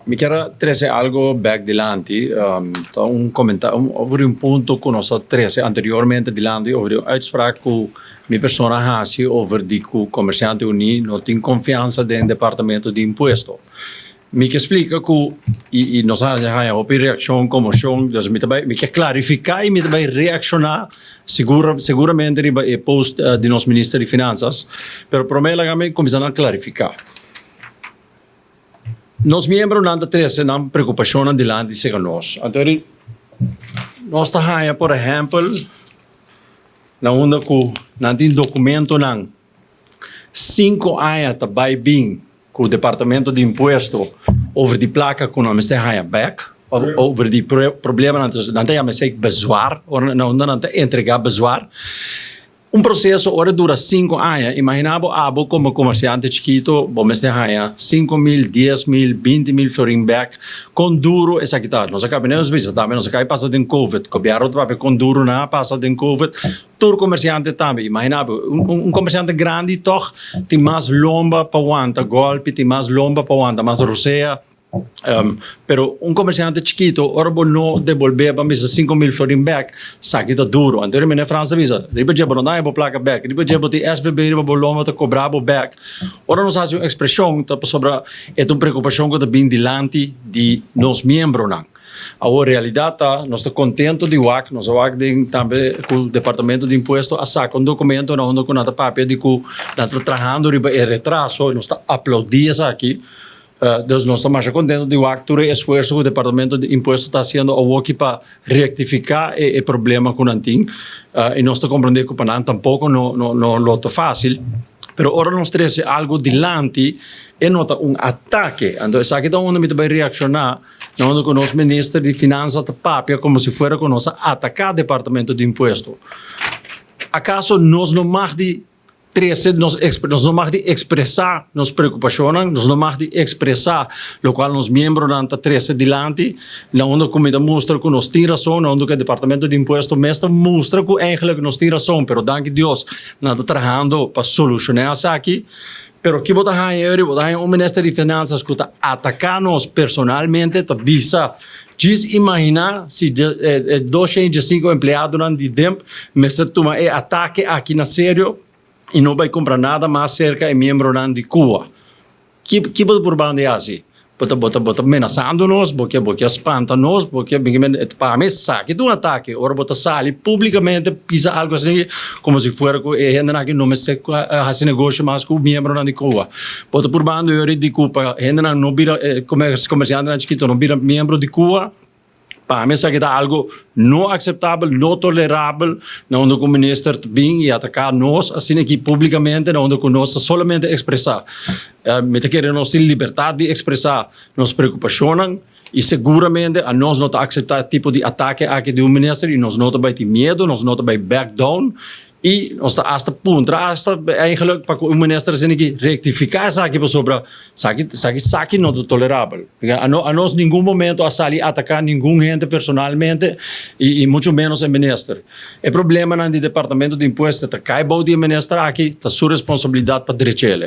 Mi kier a trece algo bek dilanti, ta un comentario over un punto cu nos a trece anteriormente dilanti over di un uitspraak cu mi persona a haci over di cu Comerciante Uní no tin confiansa den Departamento di Impuesto. Mi ke splica cu y nos a haña hopi reaccion, conmocion, dus mi ta bay mi ke clarifica y mi ta bay reacciona sigur seguramente riba e post di nos Minister di Finanzas, pero prome laga mi cuminsa na clarifica. Nos miembronan ta trese nan preokupashonnan dilanti serka nos. Anto eri nos ta haña por ehèmpel na unda ku nan tin dokumentonan 5 aña ta bai bin ku departamento di impuesto over di plaka ku nan mester haña bèk over di problemanan. Nan ta yama esei bezwaar, ora na unda nan ta entregá bezwaar. Un proseso ora dura 5 aña, imaginá bo abo komo komersiante chikito, bo mester haña 5000, 10.000, 20.000 florin bèk, kon duro esaki ta. Nos a kaba nos bisa tambe, nos a kaba pasa den COVID, gobièrnu ta papia kon duro nan a pasa den COVID, tur komersiante tambe. Imaginá bo, un komersiante grandi tòg tin mas lomba pa wanta gòlpi, tin mas lomba pa wanta mas rosea. Pero un komersiante chikito, ora bo no debolbé pa bisa 5000 florin bèk, esaki ta duro. Anto meneer Frans ta bisa, riba dje bo no daña bo plaka bèk, riba dje bo tin SVB riba bo lomba ta kobra bo bèk. Ora nos hasi un ekspreshon ta pasobra e ta un preokupashon ku ta bin dilanti di nos miembronan. Awor realidat ta, nos ta kontento di wak, nos a wak den tambe ku departamento di impuesto a saka un dokumento na unda ku nan ta papia di ku nan ta trahando riba e retraso, nos ta aplaudí esaki. Dus nos ta masha kontento di wak tur e esfuerso ku departamento di impuesto ta hasiendo awoki pa rektifiká e problema ku nan tin. I nos ta komprendé ku pa nan tampoko no no no lo ta fásil. Pero ora nos trese algu dilanti e no ta un atake. Anto esaki ta unda mi ta bai reakshoná na unda ku nos minister di finansa ta papia komo si fuera ku nos a ataká departamento di impuesto. Akaso nos no mag di trese nos, nos no mag di ekspresá nos preokupashonnan, nos no mag di ekspresá lokual nos miembronan ta trese dilanti, na unda ku mi ta mustra ku nos tin rason, na unda ku e departamento di impuesto mes ta mustra ku eigenlijk nos tin rason, pero danki Dios nan ta trahando pa solushoná esaki. Pero ki bo ta haña eri? Bo ta haña un minister di finansas ku ta ataká nos personalmente, ta bisa, djis imaginá si e 205 empleadonan di DIMP mester tuma e atake aki na serio i no bai kumpra nada mas serka e miembronan di CUA. Ki bo ta purbando di hasi? Bo ta menasando nos, bo ke spanta nos, bo ke pa mi esaki ta un atake ora bo ta sali públikamente bisa algu asina komo si fuera ku e hendenan aki no mester hasi negoshi mas ku miembronan di CUA. Bo ta purbando yori di ku pa hendenan no bira komersiantenan chikito no bira miembro di CUA. Pa mi esaki ta algu no akseptabel, no tolerabel, na unda ku minister ta bin i ataká nos asina aki públikamente, na unda ku nos ta solamente ekspresá. Mi ta kere nos tin libertat di ekspresá nos preokupashonnan i seguramente anos no ta akseptá e tipo di atake aki di un minister i nos no ta bai tin miedu, nos no ta bai back down i nos ta asta puntra asta eigenlijk pa ku un minister asina aki rektifiká esaki pasobra esaki esaki esaki no ta tolerabel. Anos ningun momento a sali ataká ningun hende personalmente i mucho menos e minister. E problemanan di departamento di impuesto ta kai bou di e minister aki, ta su responsabilidat pa drech'el.